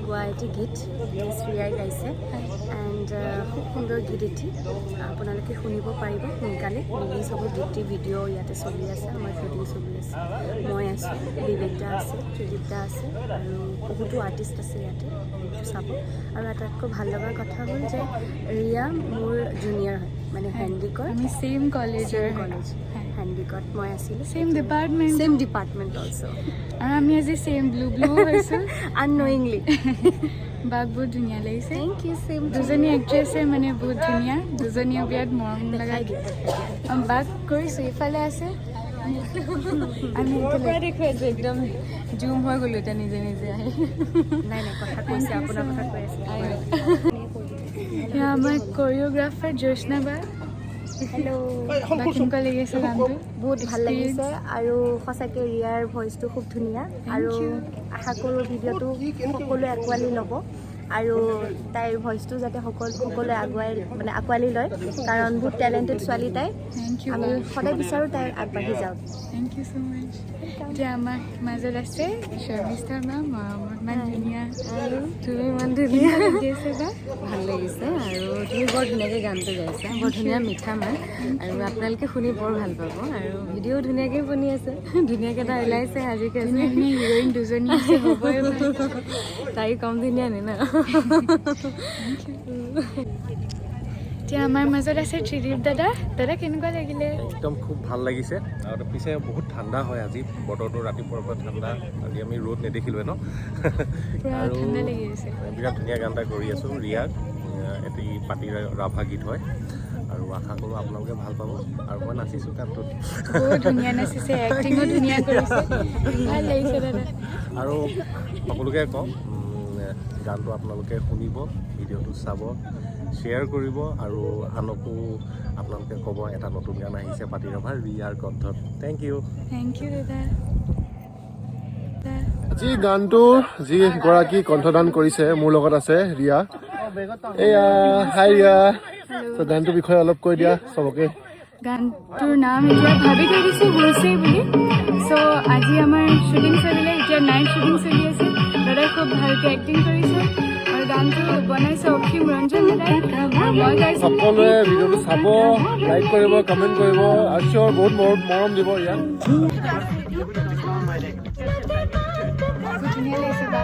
গোৱা এটি গীত শ্ৰীয়াই গাইছে এণ্ড খুব সুন্দৰ গীত এটি। আপোনালোকে শুনিব পাৰিব, সোনকালে ৰিলিজ হ'ব গীতটিৰ। ভিডিঅ' ইয়াতে চলি আছে, আমাৰ শ্বুটিং চলি আছে। মই আছোঁ, বিবেক দা আছে, ত্ৰিদীপ দা আছে আৰু বহুতো আৰ্টিষ্ট আছে ইয়াতে। গীতটো চাব। আৰু আটাইতকৈ ভাল লগা কথা হ'ল যে ৰিয়া মোৰ জুনিয়ৰ হয়, মানে হেণ্ডিকৰ। আমি ছেইম কলেজৰ। কলেজ হেণ্ডিকত মই আছিলোঁ। Same department. Same department also. আৰু আমি আজি ছেইম ব্লু ব্লু হৈছোঁ। আননয়িংলি। বাক বহুত ধুনীয়া লাগিছে। Thank you, same. দুজনী এক্ট্ৰেছে মানে বহুত ধুনীয়া, দুজনীয়ে বিৰাট মৰম লগা। দেখাই দিয়া, দেখাই দিয়া। অঁ, বাক কৰিছোঁ, ইফালে আছে আমি একেলগে। দেখুৱাইছোঁ, একদম জুম হৈ গ'লো এতিয়া নিজে নিজে আহি। নাই নাই, কথা কৈছে, আপোনাৰ কথা কৈ আছে। এয়া আমাৰ কৰিঅ'গ্ৰাফাৰ জ্যোৎস্না বা। হেল্ল'। বা, কেনেকুৱা লাগিছে গানটো? বহুত ভাল লাগিছে আৰু সঁচাকৈ ৰিয়াৰ ভইচটো খুব ধুনীয়া আৰু you. আশা কৰোঁ ভিডিঅ'টো সকলোৱে আঁকোৱালি ল'ব আৰু তাইৰ ভইচটো যাতে সকলোৱে আগুৱাই মানে আঁকোৱালি লয়, কাৰণ বহুত টেলেণ্টেড ছোৱালী তাই। Thank you. আমি সদায় বিচাৰোঁ তাই আগবাঢ়ি যাওক। Thank you so much. এতিয়া আমাৰ মাজত আছে শৰ্মিষ্ঠা মেম, ইমান ধুনীয়া। তুমি ইমান ধুনীয়া। কেনেকুৱা লাগি আছে বা? ভাল লাগিছে আৰু তুমি বৰ ধুনীয়াকৈ গানটো গাইছা, বৰ ধুনীয়া মিঠা মাত আৰু আপোনালোকে শুনি বৰ ভাল পাব। আৰু ভিডিঅ' ধুনীয়াকৈ বনি আছে, ধুনীয়াকৈ এটা ওলাইছে আজিকালি। ধুনীয়া ধুনীয়া হিৰইন দুজনী আছে, হ'বই ভাল। তাই কম ধুনীয়া নি ন? এতিয়া আমাৰ মাজত আছে ত্ৰিদীপ দাদা। দাদা, কেনেকুৱা লাগিলে? একদম খুব ভাল লাগিছে। আৰু পিছে বহুত ঠাণ্ডা হয় আজি বতৰটো, ৰাতিপুৱাৰ পৰা ঠাণ্ডা। আজি আমি ৰ'দ নেদেখিলোৱে ন? পুৰা আৰু ঠাণ্ডা লাগি আছে। বিৰাট ধুনীয়া গান এটা কৰি আছোঁ ৰিয়াক। এটি পাতি ৰাভা গীত হয় আৰু আশা কৰোঁ আপোনালোকে ভাল পাব। আৰু মই নাচিছোঁ গানটোত। বহুত ধুনীয়া নাচিছে, এক্টিঙো ধুনীয়া কৰিছে। ভাল লাগিছে দাদা। আৰু সকলোকে কওঁ, গানটো আপোনালোকে শুনিব, ভিডিঅ'টো চাব, শ্বেয়াৰ কৰিব আৰু আনকো আপোনালোকে ক'ব, এটা নতুন গান আহিছে পাতি ৰাভাৰ ৰিয়াৰ কণ্ঠত। Thank you. Thank you দাদা। যি গানটোৰ যি গৰাকী কণ্ঠদান কৰিছে, মোৰ লগত আছে ৰিয়া। এয়া, হাই ৰিয়া। So, গানটোৰ বিষয়ে অলপ কৈ দিয়া চবকে। গানটোৰ নাম এতিয়া ভাবি থৈ দিছোঁ হৈছে বুলি। চ' আজি আমাৰ শ্বুটিং চলিলে, এতিয়া নাইট শ্বুটিং চলি আছে। দাদাই খুব ভালকৈ এক্টিং কৰিছে আৰু গানটো বনাইছে অসীম ৰঞ্জন দাদাই আৰু মই গাইছোঁ। সকলোৱে ভিডিঅ'টো চাব, লাইক কৰিব, কমেণ্ট কৰিব আৰু চিয়'ৰ বহুত মৰম মৰম দিব ইয়াক। বহুত ধুনীয়া লাগিছে বা।